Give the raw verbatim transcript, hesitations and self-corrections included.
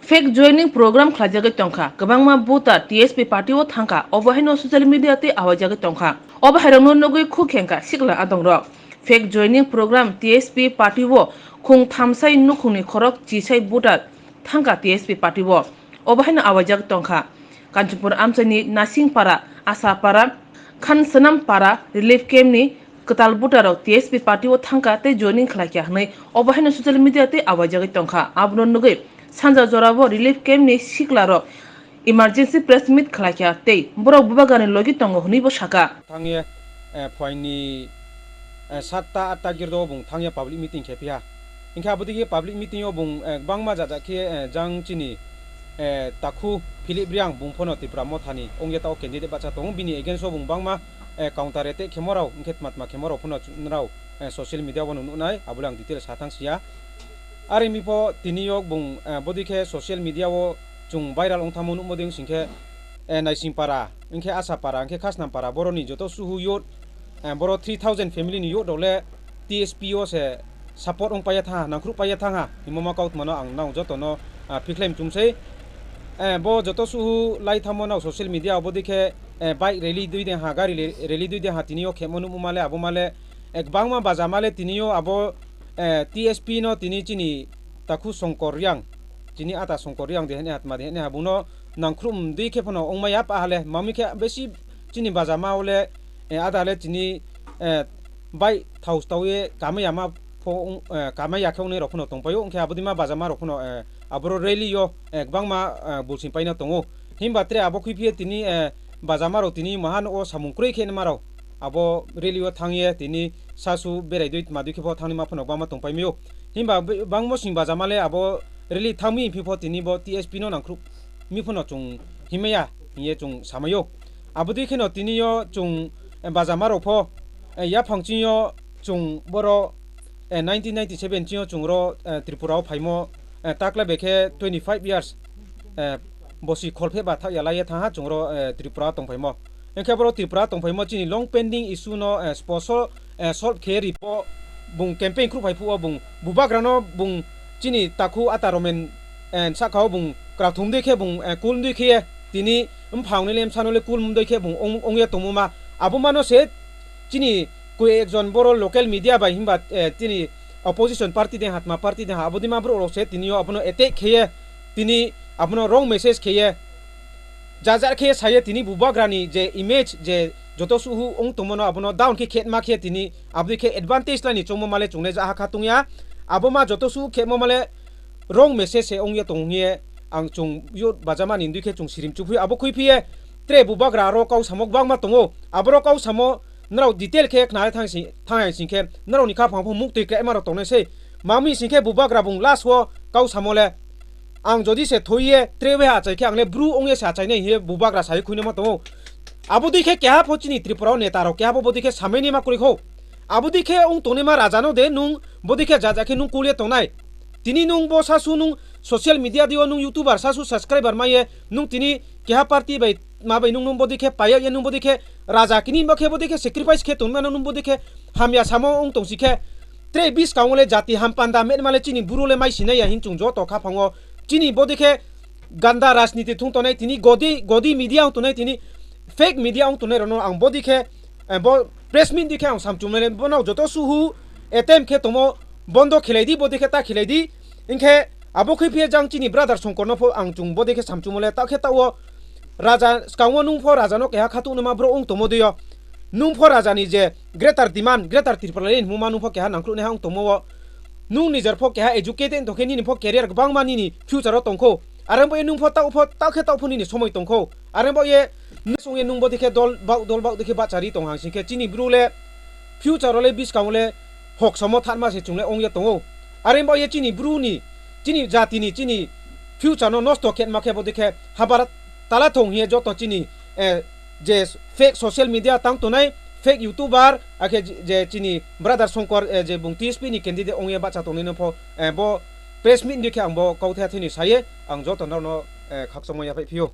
Fake joining program khlaijagwi tongkha, kwbangma voter T S P party o thangkha, obo haino social media tei awaijagwi tongkha. Obo hairokno nugwi khuk khengkha sikla adongrok. Fake joining program T S P party o khung thamsai nukhungni khorok chisai voter thangkha T S P party o. Obo haino awaijagwi tongkha. Kanchanpur amchaini Nasingpara, Asapara, Khansanampara relief camp ni kwtal voter rok T S P party o thangkha tei joining khlaikha hwnwi obo haino social media tei awaijagwi tongkha. Abono nugwi sanja jorao relief camp ni sikla rok emergency press meet khlaikha tei borok bubagrani logi tongo hwnwi bo sakha. Thangye, eh, phuaini, eh, satta atta girdo bung thangye public meeting khe phiha. Hinkhe abodigi public meeting o bung, eh, bangma jaja khe, eh, jang chini, eh, takhu Philip Riang bung phono Tipra Mothani ongya tao candidate bacha tongo, bini against o bung bangma, eh, counter attack khemo rao, hinkhe tma tma khemo rao phono chu-, nrao, eh, social media o nuknai, abole ang detail sa thang siya. Are mi pho tini yok bung, eh, bodi khe social media o chung viral ong thangmo nukmo ding sing khe, eh, Naisingpara, hinkhe Asapara, hinkhe Khasnampara, boroni joto suhu youth, eh, boro three thousand family ni youth rok le T S P o se support ong paiya thangha, nangkhruh paiya thangha, himo ma kautma no ang nang joto no, ah, phikhlai mchum sei. Eh, bo joto suhu lai thangmo nang social media o bodi khe, eh, bike rally dui de ha, gari le-, rally dui de ha, tini o khemo nukmo ma le, abo ma le, eh, bangma baja ma le tini o abo, eh, T S P no tini chini takhu Songkor Riang, chini ata Songkor Riang de hene ha, tma de hene ha, bung no nangkhruh mdui khe phano ong maya pa ha le, mami khe besi chini baja ma o le, eh, ada le chini, eh, bai thau stau ye kamai ya ma pho ong, eh, kamai ya khe ongnai rok phano tong pai o, hinkhe abodi ma baja ma rok phano, eh, aboro rally o, eh, bangma, eh, bulsing paina tongo. Himba tre abo khwi phiye tini, eh, baja ma rok tini mahan o samung kwrwi khe ma rok abo rally o thang ye tini sasu berai dui tma dui khe pho thang ni ma phano bangma tong pai mio. Himba be-, bangmo sing baja ma le abo rally thang mi phi pho tini bo T S P no nangkhruh mi phano chung himaya hiye chung samai o. Abodi kheno tini yo chung, eh, baja ma rok pho, eh, yaphang ching yo chung boro, eh, nineteen ninety-seven ching yo chung ro, eh, Tripura o phaimo, eh, takle bekhe twenty-five years, eh, bosi kholphe ba thak ya lai ye thang ha chung ro, eh, Tripura o tong phaimo. Hinkhe boro Tripura tong phaimo chini long pending issue no, eh, spo-, so-, eh, solve khe ri pho bung campaign khruh phai phuo bung bubagra no bung chini takhu ata romen, eh, saka o bung kwrathum dui khe bung, eh, kul dui khe tini mphang ni le msa no le kul dui khe bung ong, ong ye tongmo ma abo mano se chini koi ekjon boro local media bai himba, eh, tini opposition party de ha tma party de ha abo dima borok rok se tini o abono attack khe ye tini abono wrong message khe ye jajar khe saye tini bubagrani je image je joto suhu ong tongmano abono down khe khetma khe tini aboni khe advantage laini chongmo male chungnai ja hakha tongya. Abo ma joto suhu khemo male wrong message se ongya tong ye ang chung yo bajamani hindui khe chung sirim chuphui abo khui phiye tre bubagra aro kau samok bangma tongo. Aboro kau samo norok detail khe khnai thang sing, thang hai sing khe norokni khaphang pho muktwi khe emarok tongnai sei. Mami sing khe bubagra bung last o kau samo le. Ang jodi se thoi ye trewe achai khe ang le bru ong ye se achai nai hiye bubagra sai khuinama tongo. Abo dui khe keha pho chini Tripura o neta rok keha pho bo dui khe samai ni ma kwrwi kho. Abo dui khe ong tongnaima raja no de nung bo dui khe ja ja khe nung kul ye tongnai. Tini nung bo sasu nung social media dio nung YouTuber sasu subscriber ma ye nung tini keha party bai ma bai nung nung bo dui khe paya ye nung bo dui khe raja kini bo khe bo dui khe sacrifice khe tongma nung bo dui khe hamya samo ong tong si khe tre bis kang le jati ham panda met ma le chini buru le mai sinai ya hin chung joto khaphang o. Chini bo dui khe ganda rajniti thung tongnai tini godi, godi media ong tongnai tini fake media ong tongnai rokno ang bo dui khe, eh, bo press meet dui khe ang samchung nai bono joto suhu attempt khe tomo bondo khelai di bo dui khe ta khelai di. Hinkhe abo khe phiya jang chini brother Songkor no pho ang chung bo dui khe samchung le ta khe ta o raja skang o nung pho raja no keha khatuk numa bro ong tomo dui o. Nung pho raja ni je greater demand, greater Tripura le hinmuma nung pho keha nangkhluk ni ha ong tomo o. Nung nijer pho keha educated tong khe nini pho career kwbangma nini future o tong kho. Are bo ye nung pho tao pho, tao khe tao pho nini somoi tong kho. Are bo ye nung song ye nung bo dikhe dol bak, dol bak dikhe bachari tong hang sing khe chini bru le future o le biskang o le hok samo thanma se chung le ong ye tongo. Are bo ye chini bru ni, chini jati ni, chini future no nosto khe ma khe bo dikhe habar tala thong hiye joto chini, eh, je fake social media tang tonai, fake YouTuber, akhe je, je chini brother Songkor, eh, je bung T S P ni candidate ong ye bacha tongni no pho, eh, bo press meet ni khe ang bo kau the thini saye, ang joto no, no, eh, khakchangma yaphai phio.